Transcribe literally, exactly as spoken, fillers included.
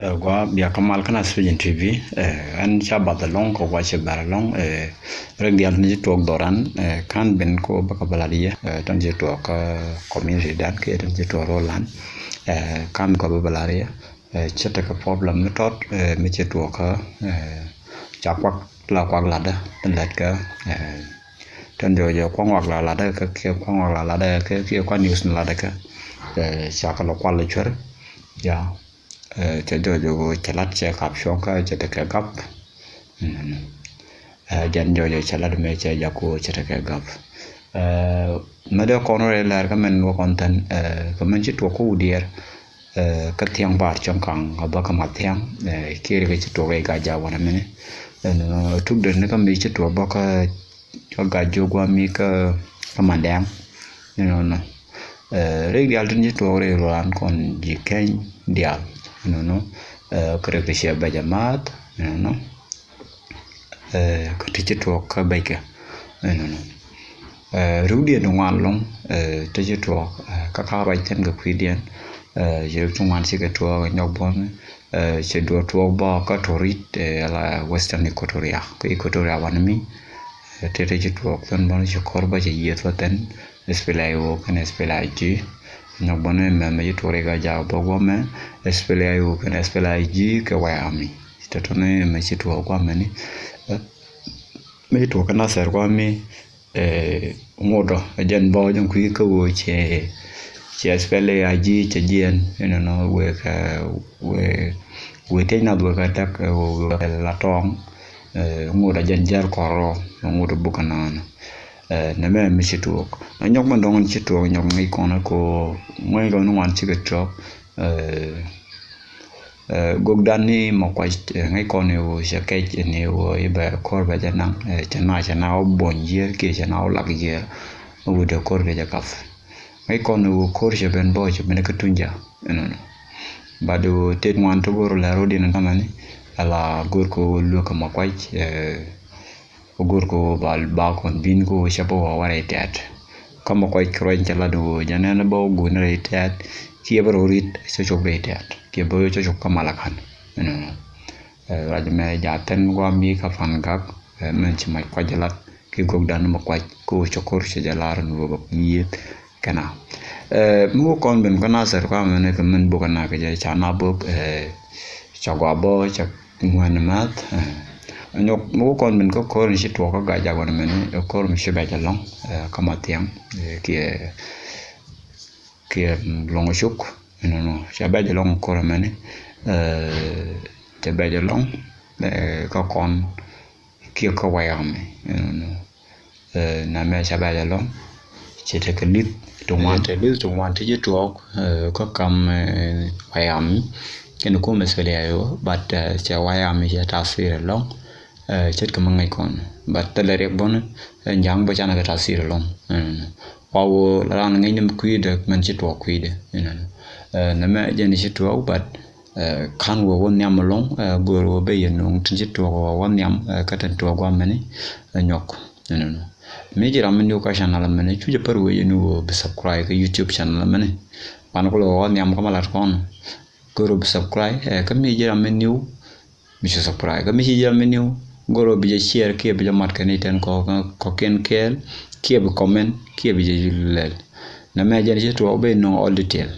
Ɛ, gua bia kä mal kä Naath Vision T V. Ɛ, ɛn ca bath ɛlɔ̱ŋ kɛ gua cɛ bɛr ɛlɔ̱ŋ. Ɛ, rɛk diaal tin ci tuɔɔk dhɔran, ɛ, kan ben kɛ bä kɛ bä lat yɛ. Ɛ, tin ci tuɔɔk kä community dan kiɛ tin ci tuɔɔk rɔ lan. Ɛ, kan kɛ bä bä lat yɛ. Ɛ, cɛ tekɛ problem mi tɔt, ɛ, mi ci tuɔɔk kä, ɛ, ca kuak la kuak latdä tin lɛt kä, ɛ, tin jɔɔc jɔɔc kuak ŋuak la latdä kä kiɛ kuak ŋuak la latdä kä kiɛ kuak news ni latdä kä. Ɛ, ca kɛ lɔ kual cuer. Ya. Ɛ, cɛ jɔɔc jɔɔc cɛ lat cɛ kap cuɔ̱ŋ kä cɛ tekɛ gap. Mm. Ɛ, jɛn jɔɔc jɔɔc cɛ lat mɛ cɛ jak ku cɛ tekɛ gap. Ɛ, mɛ dee kɔn rɛ lɛr kä mɛn wä kɔn thän, ɛ, kä mɛn ci tuɔk kä Wudiɛɛr, ɛ, kä thiaŋ bar cɔŋ kaŋ a bä kä ma thiaŋ, ɛ, kiɛ ri kä ci tuɔk rɛ ga ja wanɛ mɛni. Ɛn, ɛ, tuk den ni kä mi ci tuɔk bä kä, kä ga jok wa mi kä, kä ma dɛŋ. Inɔnɔ. Ɛ, rɛ diaal tin ci tuɔk rɛ ruan kɔn ji̱ kɛny diaal. Inɔnɔ. Ɛ, kä rɛ kɛ ciɛ bɛ jɛ math. Inɔnɔ. Ɛ, kä ti ci tuɔk kä bɛckɛ. Inɔnɔ. Ɛ, ruk diɛn ti ŋuan lɔŋ, ɛ, ti ci tuɔk, ɛ, kä ka ruac thin kɛ kui̱diɛn, ɛ, ci ruk ti ŋuan ci kɛ tuɔk nyɔk buɔn, ɛ, ci duɔ tuɔk bä kä Torit, ɛ, la Western Equatoria, kä Equatoria wanɛ mi, ɛ, ti ti ci tuɔk thin buɔn ci kɔr bä ci yieth bä thin, S P L A I O kɛn S P L A I G, nyɔk buɔn mɛ mɛ ci tuɔk ri ka jak bä guɔ mɛ, S P L A I O kɛn S P L A I G kɛ White Army. Tɔtɔni mɛ ci tuɔɔk guamɛni, ɛ, mɛ ci tuɔɔk kä Nasir guami, ɛ, ŋotdɔ ɛ jɛn bɔ jɛn kui̱ kä ɣöö cɛ, cɛ S P L A I G cɛ jiɛn, inɔnɔ wek, ɛ, wek, wek tiec nath wek ɛ däk, ɛ, wek ɛ la tɔɔŋ, ɛ, ŋotdɔ jɛn jɛl kɔrɔ, ŋotdɔ buk ɛnɔnɔ. Ɛ, nɛmɛ mi ci tuɔɔk. Ɛ, nyɔk mɛ dɔŋ ci tuɔɔk, nyɔk ŋäc kɔn ɛ ko, ŋäc kɔn ŋuan cikɛ tuɔɔk, ɛ, Ɛ, gök dan ni mɔ kuac, ɛ, ŋäc kɔn ni wu cɛ kɛc ni wu i̱ bɛ ko̱r bɛ jɛ naŋ, ɛ, cɛ na, cɛ na wä buɔ̱ny yiër kiɛ cɛ na wä lak yiër. Wu dee ko̱r kɛ jɛ kap. Ŋäc kɔn ni wu ko̱r cɛ ben bä cɛ ben kä tuny ja. Ɛnɔnɔ. But wu tet ŋuan ti go̱r lɛ rot in kamɛ ni. Ala go̱r kɛ wu luek kɛ mɔ kuac, ɛ, Kä go̱r kɛ ɣöö ba, ba kɔn bi̱n kɛ ɣöö cɛ bä wä wä rɛy tɛ̈t. Kä mɛ kuac kɛ ruac in cɛ lat ɣöö jɛ nɛn bä wä guun rɛy tɛ̈t. Kiɛ bä rɔ rit cɛ cop rɛy tɛ̈t. Kiɛ bä cɛ cop kä Malakan. Ɛnɔnɔ. Ɛ, ruac mɛ ja thɛn guam mi kä Pan Gak. Ɛ, mɛn ci mac kuac jɛ lat. Kiɛ gök dan mɛ kuac kɛ ɣöö cɛ ko̱r cɛ jɛ lar ni ɣöö bä yieth. Kɛna. Ɛ, mi wä kɔn ben kä Nasir kua mɛn kɛ mɛn bok kɛna kɛ jɛ ca na bok, ɛ, ca gua bɔ, ca ŋuɛn math, ɛ. Nyɔk mi wä kɔn ben kä ko̱r ni ci tuɔk kä Gajak wän mɛn, ɛ, ko̱r mi ci bɛc ɛlɔŋ, ɛ, kä ma thiaŋ, ɛ, kiɛ, kiɛ, mm, Lɔŋ Cuk, ɛnɔnɔ. Ca bɛc ɛlɔŋ ko̱r mɛn, ɛ, ca bɛc ɛlɔŋ, ɛ, kä kɔn kiɛ kä White Army, ɛnɔnɔ. Ɛ, nɛmɛ ca bɛc ɛlɔŋ, cɛ tekɛ li̱th ti ŋuan. Cɛ tekɛ li̱th ti ŋuan ti ci tuɔɔk, ɛ, kä kam, ɛ, White Army. Kɛn kum S P L A I O, but, ɛ, cɛ White Army cɛ tathir ɛlɔŋ, ɛ, ce̱tkɛ mi ŋäc kɔn. But thilɛ riɛk bäni, ɛ, ja̱a̱ŋ bä canɛ kɛ tathir ɛlɔŋ. Ɛnɔnɔ. Wa wä la raan ŋäc ni kui̱dɛ, mɛn ci tuɔɔk kui̱dɛ, ɛnɔnɔ. Ɛ, nɛmɛ jɛn ci tuɔɔk, but Ɛ, ka̱n wä wä nhiam ɛlɔ̱ŋ, ɛ, go̱o̱r wä ben yɛ nööŋ tin ci tuɔɔk wä wä nhiam, ɛ, kä tin tuɔɔk guamɛni, ɛ, nyɔk. Ɛnɔnɔ. Mi ji̱ ram mi new kä channel mɛni, cu jɛ pär wee yɛ ni wä bi subscribe kä YouTube channel mɛni. Ban kulɛ wä wä nhiam kä ma lat kɔn. Go̱o̱r wä bi subscribe, ɛ, kä mi ji̱ ram mi new, mi ci subscribe. Kä mi ci ji̱ ram mi new, go̱o̱r wä bi jɛ share kiɛ bi jɛ mat kɛ ni tɛn kɔ, kɔ, kɔkiɛn kɛɛl, kiɛ bi comment, kiɛ bi jɛ lɛl. Nɛmɛ jɛn ci tuɔɔk ben nööŋ all detail.